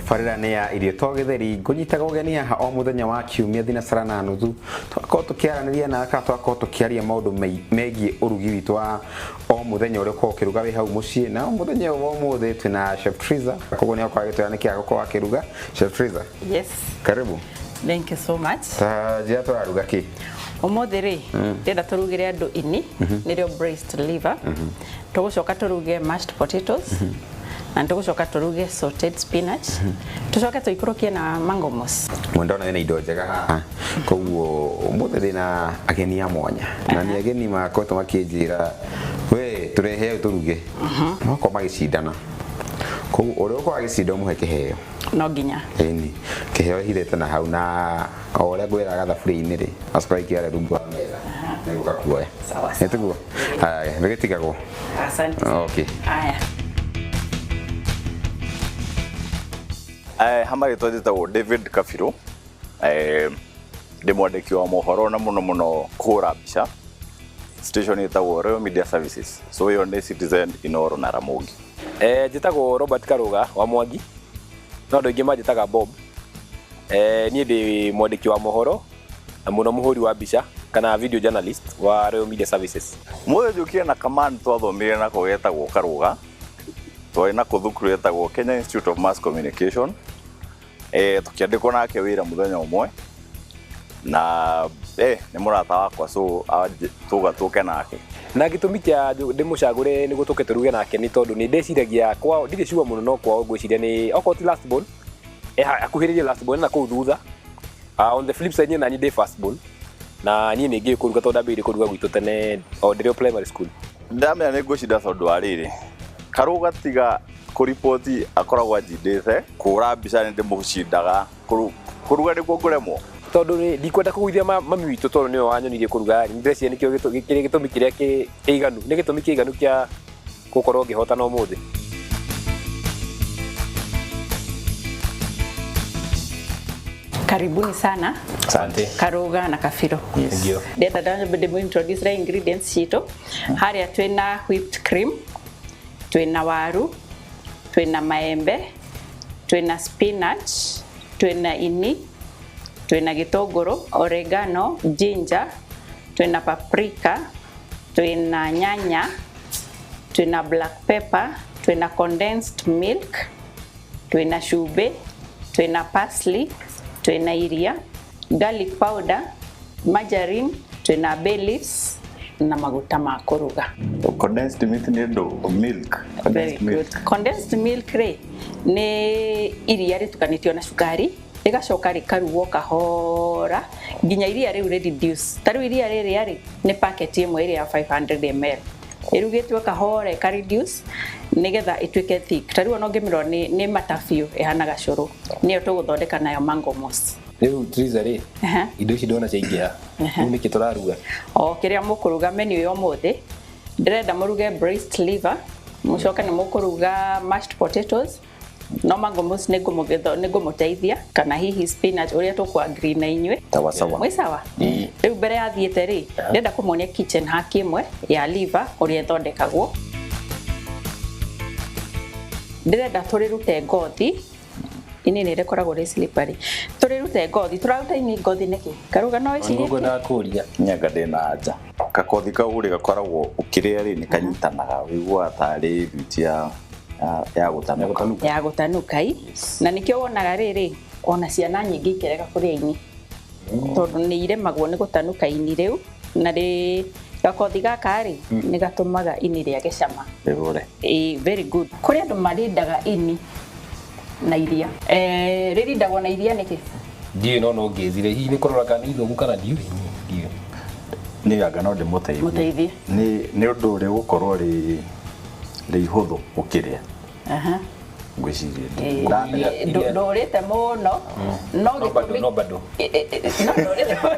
Tabarĩra nĩ ya irio to gĩtheri. Ngũnyitaga ũgeni haha o mũthenya wa kiumia thinacara na nuthu. Tũgakorwo tũkĩaranĩria na kana tũgakorwo tũkĩaria maũndũ megiĩ ũrugi witũ wa o mũthenya ũrĩa ũkoragwo ũkĩruga wĩ hau mũciĩ. Na mũthenya ũyũ wa ũmũthĩ twĩna Chef Triza. Koguo nĩ akorwo agĩtwĩra nĩkĩ agũkorwo akĩruga. Chef Triza. Yes. Karibu. Thank you so much. Ta njĩra tũraruga kĩ? Ũmũthĩ rĩ, ndĩrenda tũrugĩre andũ ini, nĩrĩo braised liver. Tũgũcoka tũruge mashed potatoes. Na tũgũcoka tũruge sauteed spinach. Tũcoke tũikũrũkie na mango mousse. Mwenda ona wĩna indo njega haha, koguo ũmũthĩ ndĩna ageni a mwanya, na nĩ ageni makoretwo makĩnjĩra we tũrehe ũyũ tũruge, makorwo magĩcindana, koguo ũrĩa ũkorwo agĩcinda ũmũhe kĩheo. No nginya. Ĩni kĩheo hithĩte na hau, na o ũrĩa ngwĩraga thaburia-inĩ rĩ, acoka aikia harĩa rungu wa metha nĩgũka kuoya. Sawa. Nĩ tiguo? Haya, nĩgĩtigagwo. Asante. Okay. Haya. Ha marĩtwa njĩtagwo David Kabirũ, ndĩ mwandĩki wa mohoro na mũno mũno kũhũra mbica. Station ĩtagwo Royal Media Services, so ĩyo nĩ Citizen, Inooro na Ramogi. Njĩtagwo Robert Karũga wa Mwangi, no andũ aingĩ manjĩtaga Bob. Niĩ ndĩ mwandĩki wa mohoro na mũno mũhũri wa mbica kana video journalist wa Royal Media Services. Mũthĩ njũkire na kaman twathomire nako getagwo Karũga, twarĩ nako thukuru ĩtagwo Kenya Institute of Mass Communication. Tũkĩandĩkwo nake wĩra mũthenya ũmwe na nĩ mũrata wakwa, so tuga tũke nake. Na gĩtũmi kĩa ndĩmũcagũre nĩguo tũke tũruge nake nĩ tondũ nĩ ndĩciragia kwao, ndirĩ sure mũno, no kwao ngwĩciria nĩ okorwo ti last born, akuhĩrĩirie last born na kũu thutha. On the flip side, niĩ naniĩ ndĩ first born na niĩ nĩ ngĩũĩ kũruga tondũ ndambĩrĩirie kũruga gwitũ tene o ndĩrĩ o primary school. Ndamenya nĩ ngũcinda tondũ wa rĩrĩ, Karũga tiga kũriboti akoragwo anjindĩte, kũhũra mbica nĩ ndĩmũcindaga, kũruga nĩkuo ngũremwo. Tondũ nĩ ndikwenda kũgũithia mami witũ tondũ nĩwe wanyonirie kũruga, nĩ ndĩreciria nĩkĩo kĩrĩ gĩtũmi kĩrĩa kĩiganu, nĩ gĩtũmi kĩiganu kĩa gũkorwo ngĩhotana ũmũthĩ. Karibuni sana. Asante. Karuga na Kabirũ. Yes. Thank you. Ndĩrenda ndĩmũ introduce the ingredients citũ. Harĩa twĩna whipped cream, twĩna waru, twĩna maembe, twĩna spinach, twĩna ini, twĩna gĩtũngũrũ, oregano, ginger, twĩna paprika, twĩna nyanya, twĩna black pepper, twĩna condensed milk, twĩna cumbĩ, twĩna parsley, twĩna iria, garlic powder, margarine, twĩna bay leaves na maguta ma kũruga. Condensed milk nĩ ndũ milk. Very Condensed milk. good. Condensed milk rĩ nĩ iria rĩtukanĩtio na cukari, rĩgacoka rĩkarugwo kahora nginya iria rĩu rĩ reduce. Ta rĩu iria rĩrĩa rĩ nĩ packet ĩmwe ĩrĩa ya 500 ml, ĩrugĩtwo kahora ĩka reduce nĩgetha ĩtuĩke thick. Ta rĩu ona ũngĩmĩrora nĩ mata biũ, ĩhana gacũrũ. Nĩyo tũgũthondeka nayo mango mousse. Rĩu Triza rĩ, indo ici ndona ciaingĩha, rĩu nĩkĩ tũraruga? O kĩrĩa mũkũruga menu ya ũmũthĩ, ndĩrenda mũruge braised liver, mũcoke nĩ mũkũruga mashed potatoes, no mango mousse nĩ ngũmũteithia, kana hihi spinach ũrĩa tũkũ agree na inyuĩ. Sawa sawa. Mwĩ sawa? Ĩĩ. Rĩu mbere ya thiĩte rĩ, ndĩrenda kũmuonia kitchen hack ĩmwe ya liver ũrĩa ĩthondekagwo. Ndĩrenda tũrĩrute ngothi. Ini nĩ rĩkoragwo rĩ slippery. Tũrĩrute ngothi, tũraruta ini ngothi nĩkĩ? Karuga no wĩcirie Nĩguo kĩ? ndakũria. Nyanga ndĩna anja. Kakothi kau rĩ gakoragwo ũkĩrĩa rĩ nĩ kanyitanaga, ũiguaga tarĩ thwiti ya gũtanuka. Ya gũtanuka i. Na nĩkĩo wonaga rĩrĩ, ona ciana nyingĩ ikĩrega kũrĩa ini. Tondũ nĩ iremagwo nĩ gũtanuka ini rĩu, na rĩ gakothi gaka rĩ, nĩ gatũmaga ini rĩage cama. Rĩrũre. Ĩĩ, very good. Kũrĩ andũ marindaga ini na iria. Rĩrindagwo na iria nĩkĩ? Ndiũĩ, no no ngĩthire. Hihi nĩ kũrora kana nĩ ithũku kana ndiũĩ. Ndiũĩ. Nĩ anga no ndĩmũteithie. Mũteithie. Nĩ ũndũ rĩgũkorwo rĩ ihũthũ gũkĩrĩa. Ngwĩciria Ĩĩ, ndamenya. ndũrĩte mũno, no No bado, gĩtũmi no bado. No ndũrĩte mũno.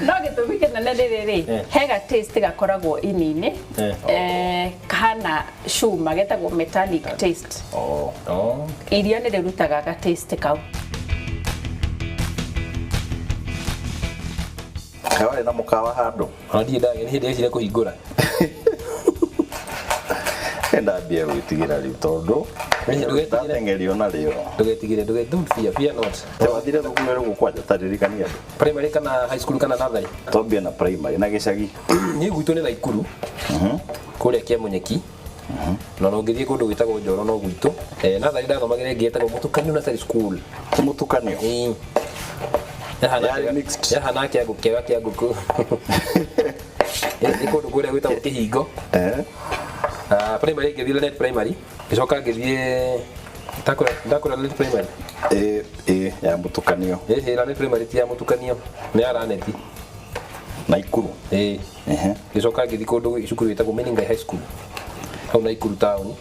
No gĩtũmi kĩnene nĩ rĩrĩ, he ga taste gakoragwo ini-inĩ, kahana cuma, getagwo metallic taste. Iria nĩ rĩrutaga ga taste kau. Kaĩ warĩ na mũkawa handũ? Ona ndirĩ ndagĩa, nĩ hĩndĩ ndecire kũhingũra. Ndambia gwĩtigĩra rĩu tondũ Ndũgetigĩre. Ndatengerio narĩo. Ndũgetigĩre, ndũge don't fear, fear not. Wathire thukuru ĩrĩkũ kwanja taririkania andũ. Primary kana high school kana nursery? Twambie na primary na gĩcagi. Niĩ gwitũ nĩ Naikuru kũrĩa Kĩamunyeki na no ngĩthiĩ kũndũ gwĩtagwo Njoro no gwitũ. Nursery ndathomagĩra ĩngĩ ĩtagwo Mũtukanio Nursery School. Ti mũtukanio. Ĩĩ. Yahana Yarĩ mixed. Yahana kĩangũ kĩega kĩa ngũkũ. Nĩ kũndũ kũrĩa gwĩtagwo Kĩhingo. Primary ngĩthiĩ Lanet Primary, ngĩcoka ngĩthiĩ ndakũra Lanet Primary. Ĩĩ ĩĩ ya mũtukanio. Ĩhĩ, Lanet Primary ti ya mũtukanio, nĩ ya Lanet. Naikuru. Ĩĩ. Ngĩcoka ngĩthiĩ kũndũ cukuru ĩtagwo Menengai High School hau Naikuru town.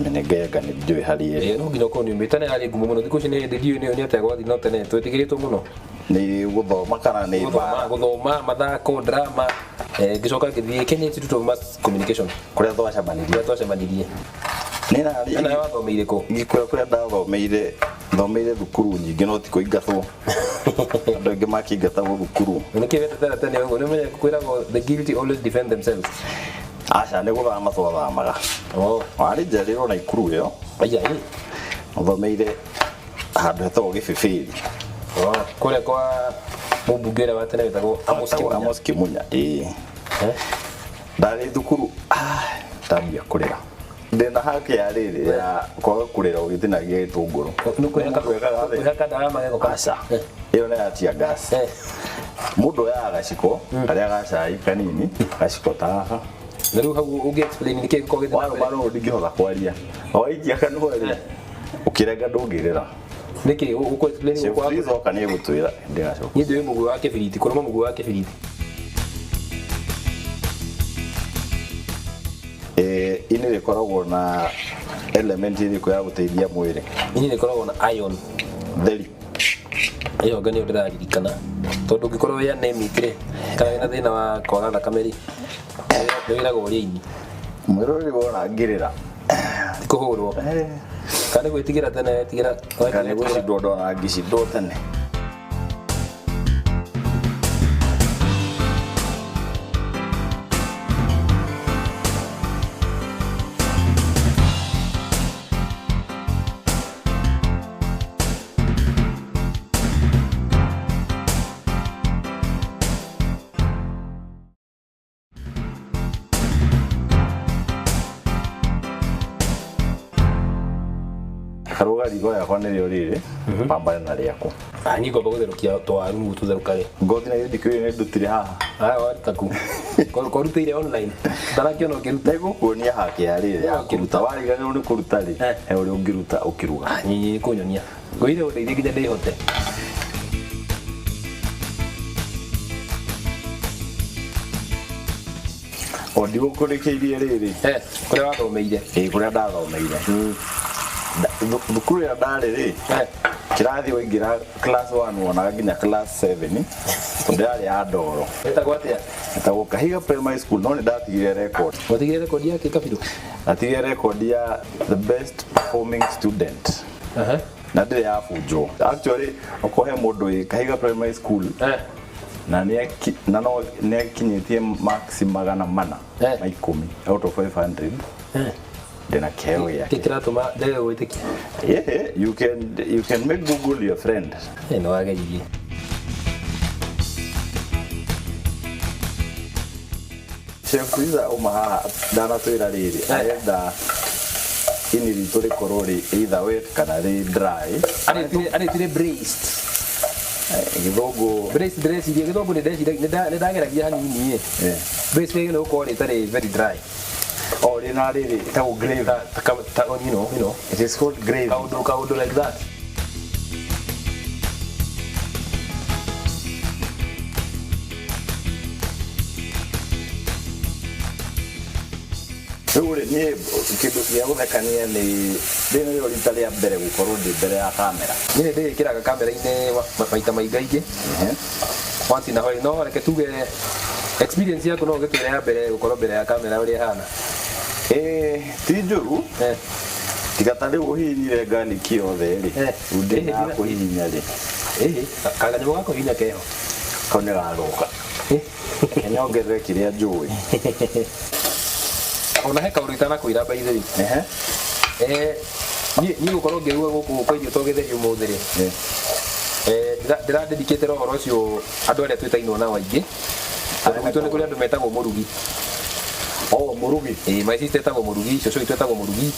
Menengai anga nĩ njũĩ harĩ ĩrĩ. Ĩĩ, no nginya ũkorwo nĩ ũmĩte. Tene yarĩ ngumo mũno, thikũ ici nĩ ndiũĩ nĩ atĩa gwathiĩ, no tene twetĩkĩrĩtwo mũno. Nĩ gũthoma kana nĩ gũthoma, mbara? Gũthoma, mathako, drama. Ngĩcoka ngĩthiĩ Kenya Institute of Mass Communication. Kũrĩa twacemanirie. Kũrĩa twacemanirie. Nĩ narĩ. Kana wathomeire kũ? Ngĩkwĩra kũrĩa ndathomeire, thomeire thukuru nyingĩ no ti kũingatwo. Andũ aingĩ makĩingatagwo thukuru. Nĩkĩ wetete tene ũguo? Nĩ ũmenye kwĩragwo the guilty always defend themselves. Aca, nĩ gũthama twathamaga. Oh. Warĩ njiarĩrwo Naikuru ĩyo. Aya, ĩ. Thomeire handũ hetagwo Gĩbĩbĩri. Oh, kũrĩa kwa mũmbunge ũrĩa wa tene wĩtagwo Amos Wetagwo Kĩmunya. Amos Kĩmunya, ĩĩ. Ndarĩ thukuru, ndambia kũrĩra. Ndĩna haki ya rĩrĩ ya kwaga kũrĩra ũgĩtinagia gĩtũngũrũ. Nĩ kwĩhaka ndawa magego kana? Aca. Ĩyo nĩ ya tear gas. Mũndũ oyaga gaciko karĩa ga cai kanini, gaciko ta gaka. Na rĩu hau ũngĩ explain nĩkĩ gĩkoragwo gĩthiĩ na mbere? Warũma rũrũ ndingĩhota kwaria. Waikia kanua rĩ, ũkĩrenga ndũngĩrĩra. Nĩkĩ ũkũ explain Chef gũkũ? Liz oka nĩ egũtwĩra ndĩgacoka. Niĩ ndĩũĩ mũguĩ wa kĩbiriti, kũrũma mũguĩ wa kĩbiriti. Ini rĩkoragwo na element ĩrĩkũ ya gũteithia mwĩrĩ? Ini rĩkoragwo na iron. Theri. Ĩyo anga nĩyo ndĩraririkana. Tondũ ũngĩkorwo wĩ anemic rĩ, kana wĩna thĩna wa kwaga thakame rĩ, nĩ wĩragwo ũrĩe ini. Mwĩroreri wona ngĩrĩra. Ti kũhũrwo. Kana nĩ gwĩtigĩra tene wetigĩra. Kana nĩ gũcindwo ndona ngĩcindwo tene. Karuga riko yakwa nĩrĩo rĩrĩ, pambane na rĩaku. Niĩ ngwamba gũtherũkia twaru nĩguo tũtherũkage. Ngothi na gĩthikũ nĩ ndutire haha. Aya waruta kũ? Kwarutĩire online. Ndarakĩona ũkĩruta. Nĩngũkuonia hake ya rĩrĩ ya kũruta. Wariganĩrwo nĩ kũruta rĩ, he ũrĩa ũngĩruta ũkĩruga. Niĩ kũnyonia. Ngũire ũndeithie nginya ndĩhote. O ndigũkũrĩkĩirie rĩrĩ. Kũrĩa wathomeire? Ĩĩ, kũrĩa ndathomeire. Thukuru ĩrĩa ndarĩ rĩ, kĩrathi waingĩra class 1 wonaga nginya class 7, tondũ yarĩ ya ndoro. Ĩtagwo atĩa? Ĩtagwo Kahiga Primary School, no nĩ ndatigire record. Watigire record ya kĩ Kabiru? Ndatigire record ya the best performing student. Na ndĩrĩ yabunjwo. Actually, okorwo he mũndũ wĩ Kahiga Primary School, na no nĩakinyĩtie marks 410 out of 500. Ndĩna kĩheo gĩake. Kĩ kĩratũma njage gwĩtĩkia? Yeah, you can make Google your friend. Nĩ wageririe. Chef Liza uma haha ndanatwĩra rĩrĩ, arenda ini ritũ rĩkorwo rĩ either wet kana rĩ dry. Arĩtire braised. Gĩthũngũ. Braised ndĩreciria, gĩthũngũ nĩ ndeciria, nĩ ndageragia hanini ĩ. Braised rĩngĩ nĩ gũkorwo rĩtarĩ very dry. O rĩ na rĩrĩ ĩtagwo gravy. Ta, you know, you know. It is called gravy. Kaũndũ, kaũndũ like that. Rĩu rĩ, niĩ kĩndũ gĩa gũthekania nĩ rĩrĩ nĩrĩo rita rĩa mbere gũkorwo ndĩ mbere ya kamera. Niĩ nĩ ndĩĩkĩraga kamera-inĩ maita maingaingĩ. Once in a while, no reke tuge experience yaku no ũgĩtwĩre ya mbere gũkorwo mbere ya kamera ũrĩa ĩhana. Ti njũru. Tiga ta rĩu ũhihinyire garlic yothe rĩ, rĩu ndĩ na kũhihinya rĩ. Kanyamũ ga kũhihinya keho. Kau nĩ gathũka. Reke nyongerere kĩrĩa njũĩ. Ona he kaũndũ itanakwĩra by the way. Niĩ gũkorwo ngĩruga gũkũ kwa irio to gĩtheri ũmũthĩ rĩ, ndĩra dedicate ũhoro ũcio andũ arĩa twĩtainwo nao aingĩ, tondũ gwitũ nĩ kũrĩ andũ metagwo mũrugi. Oh, mũrugi. Ĩĩ, my sister etagwo mũrugi, cũcũ witũ etagwo mũrugi.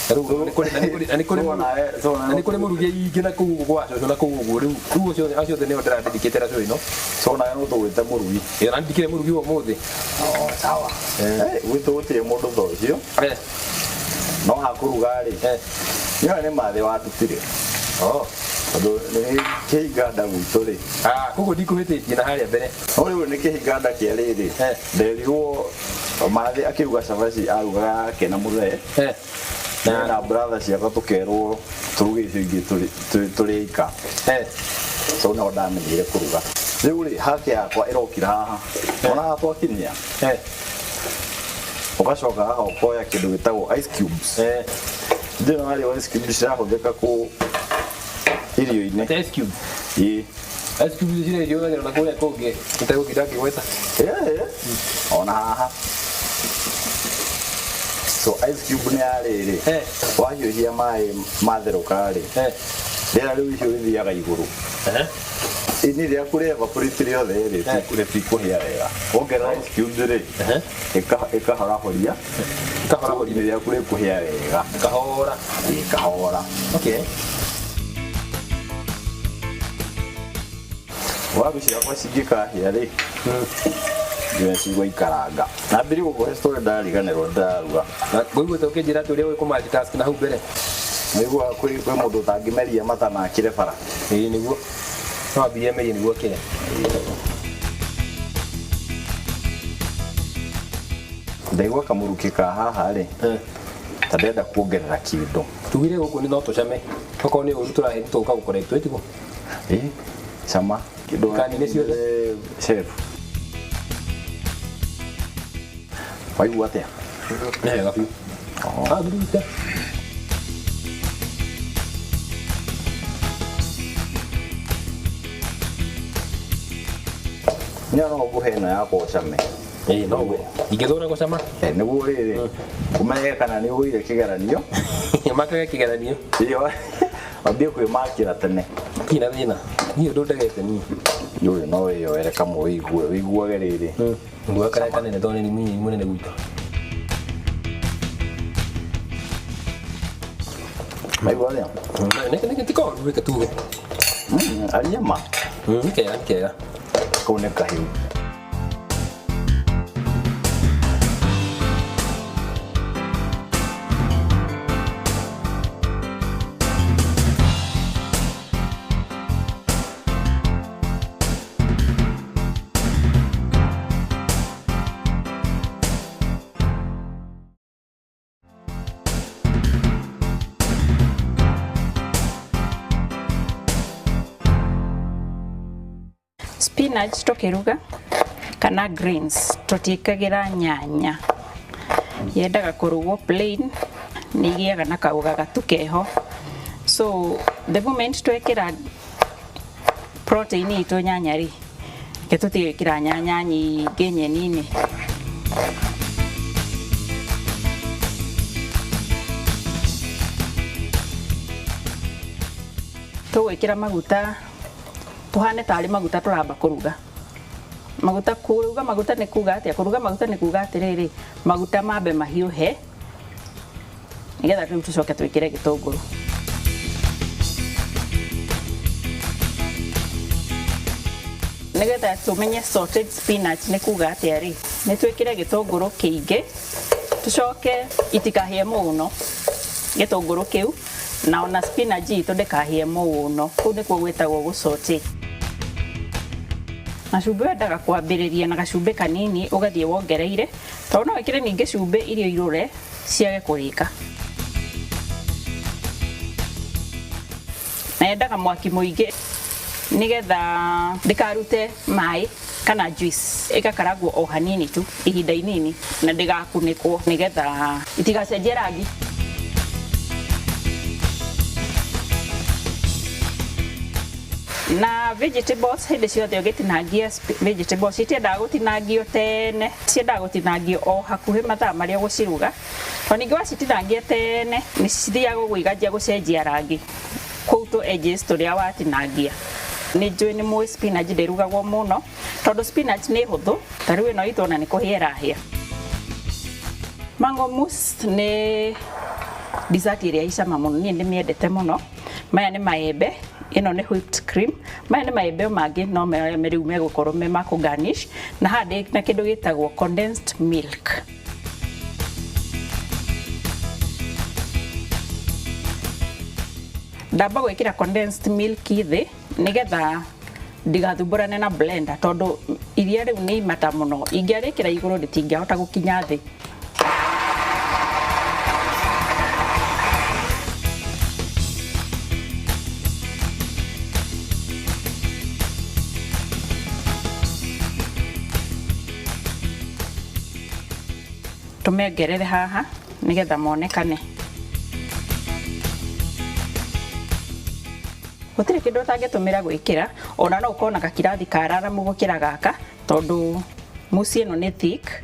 Na rĩu nĩ kũrĩ na nĩ kũrĩ So nawe- so nawe na nĩ kũrĩ mũrugi aingĩ na kũu gwa cũcũ na kũu ũguo. Rĩu acio othe nĩo ndĩra dedicate show ĩno. So nawe no tũgwĩte mũrugi. Ĩĩ, na ndikĩrĩ mũrugi wa ũmũthĩ. Oh, sawa. Gwitũ gũtirĩ mũndũ ta ũcio. No hakũruga rĩ, nĩoĩ nĩ mathĩ wandutire. Oh. Tondũ nĩ kĩhinganda gwitũ rĩ. Ah, koguo ndikũhĩtĩtie na harĩa mbere. No rĩu nĩ kĩhinganda kĩa rĩrĩ. Nderirwo mathĩ akĩruga cabaci arugaga yake na mũthee. Na brother ciakwa tũkerwo tũruge icio ingĩ tũrĩ ika. So no ndamenyire kũruga. Rĩu rĩ, hake yakwa ĩrokira haha. Ona haha twakinyia. Ũgacoka haha ũkoya kĩndũ gĩtagwo ice cubes. Ndĩ na harĩa ice cubes cirahũthĩka kũ irio-inĩ. Ate ice cube. Ĩĩ. Ice cube icio cirĩ na kũrĩa kũngĩ itegũtinda ngĩgweta. Ĩĩ. Ona haha. So ice cube nĩ ya rĩrĩ. Wahiũhia maĩ matherũka rĩ, rĩera rĩu ihiũ rĩthiaga igũrũ. Ini rĩaku rĩ evaporate rĩothe rĩ, rĩtikũhĩa wega. Wongerera ice cubes rĩ, ĩkahorahoria. Ĩkahorahoria. Ini rĩaku rĩkũhĩa wega. Kahora. Ĩĩ, kahora. Okay. Waru ciakwa cingĩkahĩa rĩ, nginya cigũikaranga. Na mbere gũkũhe story ndariganĩrwo ndĩraruga. Na ngũiguĩte ũkĩnjĩra atĩ ũrĩa ũĩ kũ-multitask na hau mbere. Nĩguo kwĩ mũndũ ũtangĩmeria mata na akĩre bara. Ĩĩ nĩguo. No ambirie merie nĩguo akĩre. Ndaigua kamũrukĩ ka haha rĩ, ta ndĩrenda kuongerera kĩndũ. Tugire gũkũ nĩ no tũcame. Okorwo nĩ ũru tũrahe tũka gũcorrect ĩtiguo. Ĩĩ, cama. Kĩndũ Kanine ciothe. Chef. Waigua atĩa? Nĩ wega biũ. Ah, ndurute. Nĩ no ngũhe ĩno yakwa ũcame. Ĩĩ no guo. Ingĩthũra gũcama. Nĩguo rĩrĩ, ũmenye kana nĩ ũgũire kĩgeranio. Makage kĩgeranio. Ĩyo, wambie kwĩmakĩra tene. Ndirĩ na thĩna. Niĩ ũndũ ndegete niĩ. Ũyũ no wĩyoere kamwe ũigue, ũiguage rĩrĩ. Nguoya karĩa kanene tondũ nĩ mũnini mũnene gwitũ. Maigua atĩa? Nĩ ti koru reke tuge. Aria ma. Nĩ kega, nĩ kega. Kau nĩ kahiũ. Spinach tũkĩruga kana greens tũtiĩkagĩra nyanya, yendaga kũrugwo plain, nĩ igĩaga na kaũgagatu keho. So the moment twekĩra protein itũ nyanya rĩ, reke tũtige gwĩkĩra nyanya nyingĩ nyeni-inĩ. Tũgwĩkĩra maguta tuhane tarĩ maguta tũramba kũruga. Maguta kũruga maguta nĩ kuga atĩa? Kũruga maguta nĩ kuga atĩrĩrĩ, maguta mambe mahiũhe nĩgetha rĩu tũcoke twĩkĩre gĩtũngũrũ. Nĩgetha tũmenye sauteed spinach nĩ kuga atĩa rĩ, nĩ twĩkĩre gĩtũngũrũ kĩingĩ, tũcoke itikahĩe mũno gĩtũngũrũ kĩu, na ona spinach itũ ndĩkahĩe mũno. Kũu nĩkuo gwĩtagwo gũ-saute. Na cumbĩ wendaga kwambĩrĩria na gacumbĩ kanini ũgathiĩ wongereire, tondũ no wĩkĩre ningĩ cumbĩ irio irũre ciage kũrĩka. Na yendaga mwaki mũingĩ nĩgetha ndĩkarute maĩ kana juice, ĩgakarangwo o hanini tu ihinda inini na ndĩgakunĩkwo nĩgetha itigacenjie rangi. Na vegetables hĩndĩ ciothe ũgĩtinangia vegetables citiendaga gũtinangio tene, ciendaga gũtinangio o hakuhĩ mathaa marĩa ũgũciruga, tondũ ningĩ wacitinangia tene nĩ cithiaga ũguo ikanjia gũcenjia rangi kũu tũ edges tũrĩa watinangia. Nĩ njũĩ nĩ mũĩ spinach ndĩrugagwo mũno, tondũ spinach nĩ hũthũ, ta rĩu ĩno itũ ona nĩ kũhĩa ĩrahĩa. Mango mousse nĩ dessert ĩrĩa ĩ cama mũno, niĩ ndĩmĩendete mũno. Maya nĩ maembe, ĩno nĩ whipped cream, maya nĩ maembe o mangĩ no rĩu megũkorwo me ma kũ garnish, na haha ndĩ na kĩndũ gĩtagwo condensed milk. Ndamba gwĩkĩra condensed milk thĩ nĩgetha ndigathumbũrane na blender, tondũ iria rĩu nĩ imata mũno, ingĩarĩkĩra igũrũ rĩtingĩahota gũkinya thĩ. Tũmĩongerere haha nĩgetha monekane. Gũtirĩ kĩndũ ũtangĩtũmĩra gwĩkĩra, ona no ũkorwo na gakirathi kararamu gũkĩra gaka, tondũ mousse ĩno nĩ thick.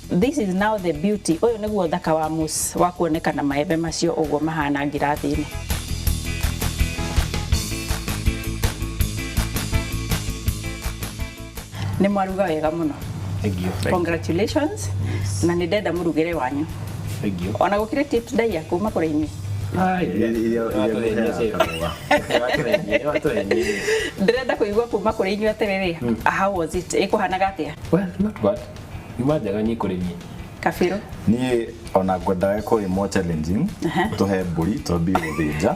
This is now the beauty. Ũyũ nĩguo ũthaka wa mousse wa kuonekana maembe macio ũguo mahana ngirathi-inĩ. Nĩ mwaruga wega mũno. Thank you. Congratulations. Na nĩ ndenda mũrugĩre wanyu. Thank you. Ona gũkĩrĩ tips ndaiya kuma kũrĩ inyuĩ. Ndĩrenda kũigua kuma kũrĩ inyuĩ atĩrĩrĩ, how was it? Ĩkũhanaga atĩa? Well, not bad. Yuma njega niĩ kũrĩ niĩ. Kabirũ. Niĩ ona ngwendaga ĩkorwo ĩ more challenging, tũhe mbũri twambie gũthĩnja,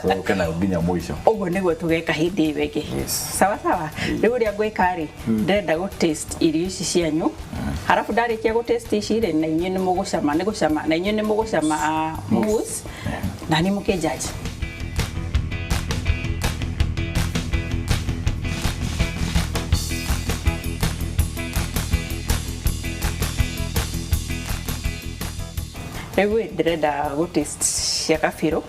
tũke nayo nginya mũico. Ũguo nĩguo tũgeka hĩndĩ ĩyo ĩngĩ. Yes. Sawa sawa. Rĩu ũrĩa ngwĩka rĩ, ndĩrenda gũ taste irio ici cianyu. Halafu ndarĩkia gũ taste ici rĩ, na inyuĩ nĩ mũgũcama, nĩ gũcama, na inyuĩ nĩ mũgũcama mousse, na niĩ mũkĩnjudge. Rĩu ĩ, ndĩrenda gũ taste cia kabirũ.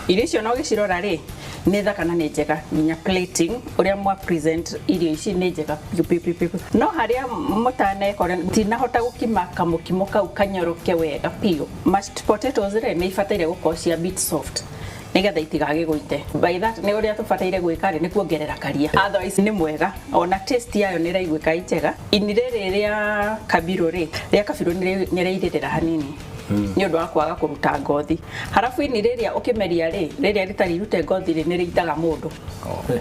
Irio icio no gĩcirora rĩ, nĩ thaka na nĩ njega, nginya plating ũrĩa mwa present irio ici nĩ njega piũ piũ piũ piũ. No harĩa mũtanekora tinahota gũkima kamũkimo kau kanyoroke wega piũ. Mashed potatoes rĩ nĩ ibataire gũkorwo cia bit soft nĩgetha itigagĩgũite. By that nĩ ũrĩa tũbataire gwĩka rĩ nĩ kuongerera karia. Otherwise nĩ mwega, ona taste yayo nĩ ĩraiguĩka ĩ njega. Ini rĩrĩ rĩa kabirũ rĩ, rĩa kabirũ nĩ rĩairĩrĩra hanini. Nĩ ũndũ wa kwaga kũruta ngothi. Harabu ini rĩrĩa ũkĩmeria rĩ, rĩrĩa rĩtarĩ irute ngothi rĩ, nĩ rĩitaga mũndũ.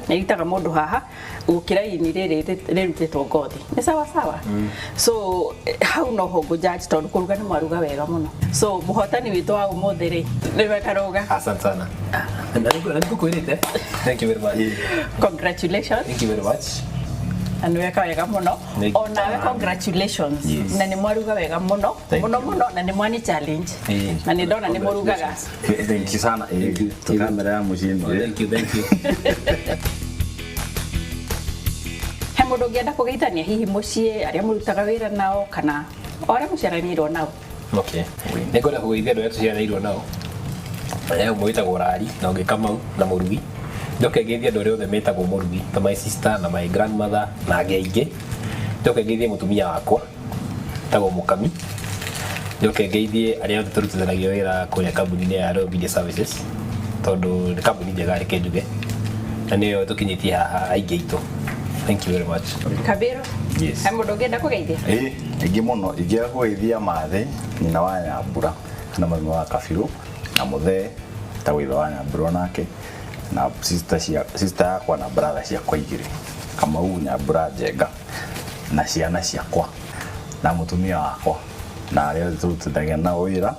Nĩ rĩitaga mũndũ haha gũkĩra ini rĩrĩ rĩrutĩtwo ngothi. Nĩ sawa sawa. So hau no ho ngũ judge tondũ kũruga nĩ mwaruga wega mũno. So mũhotani witũ wa ũmũthĩ rĩ, nĩwe Karũga. Asante sana. Na nĩngũkwĩrĩte. Thank you very much. Congratulations. Thank you very much. Na nĩ weka wega mũno. Thank you. Onawe congratulations. Yes. Na nĩ mwaruga wega mũno. Thank Mũno you. mũno na nĩ mwani challenge. Eh. Na nĩ ndona nĩ mũrugaga. Thank you sana. Thank you. Tũkamera ya mũciĩ ĩno. Thank you, thank you. He mũndũ ũngĩenda kũgeithania hihi mũciĩ, arĩa mũrutaga wĩra nao kana o arĩa mũciaranĩirwo nao? Okay. Nĩ ngwenda kũgeithia andũ arĩa tũciaranĩirwo nao. He ũmwe wĩtagwo Rari na ũngĩ Kamau na Mũrugi. Njoke ngeithie andũ arĩa othe metagwo Mũrugi ta my sister na my grandmother na angĩ aingĩ. Njoke ngeithie mũtumia wakwa wĩtagwo Mũkami. Njoke ngeithie arĩa othe tũrutithanagia wĩra kũrĩa kambuni-inĩ ya Royal Media Services tondũ nĩ kambuni njega reke njuge na nĩyo tũkinyĩtie haha aingĩ aitũ. Thank you very much. Kabiru. Yes. He mũndũ ũngĩenda kũgeithia? Ĩĩ, aingĩ mũno ingĩenda kũgeithia Mathĩ nyina wa Nyambura na mami wa Kabirũ na Mũthee ta ithe wa Nyambura onake na sister cia sister yakwa na brother ciakwa igĩrĩ Kamau Nyambura Njenga na ciana ciakwa na mũtumia wakwa na arĩa othe tũrutithanagia nao wĩra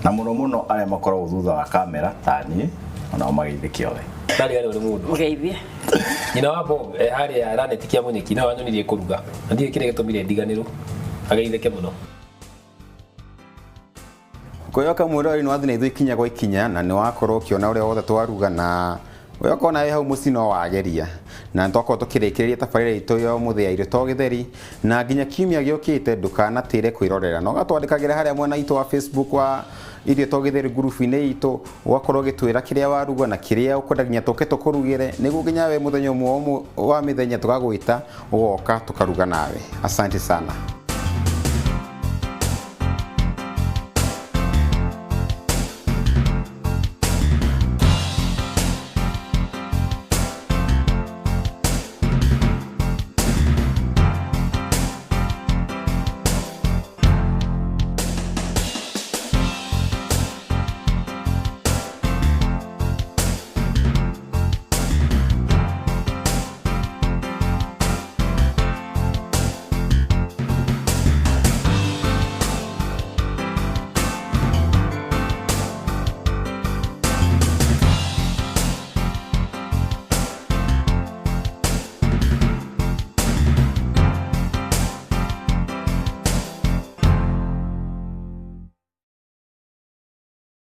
na mũno mũno arĩa makoragwo thutha wa kamera ta niĩ onao mageithĩke othe. Ndarĩ ũrĩ mũndũ. Mũgeithie. Nyina wa Bob harĩa Lanet Kĩa Mũnyeki nĩwe wanyonirie kũruga na ndiũĩ kĩrĩa gĩtũmire ndiganĩrwo. Ageithĩke mũno. Kwĩhoka mwĩroreri nĩ wathiĩ na ithuĩ ikinya gwa ikinya na nĩ wakorwo ũkĩona ũrĩa wothe twaruga, na we okorwo nawe hau mũciĩ no wageria. Na nĩ twakorwo tũkĩrĩkĩrĩria tabarĩra itũ ya ũmũthĩ ya irio to gĩtheri, na nginya kiumia gĩũkĩte ndũkanatĩre kwĩrorera, na ũgatwandĩkagĩra harĩa mwena witũ wa Facebook wa irio to gĩtheri ngurubu-inĩ itũ, ũgakorwo ũgĩtwĩra kĩrĩa waruga na kĩrĩa ũkwenda nginya tũke tũkũrugĩre, nĩguo nginya we mũthenya ũmwe wa mĩthenya tũgagwĩta ũgoka tũkaruga nawe. Asante sana.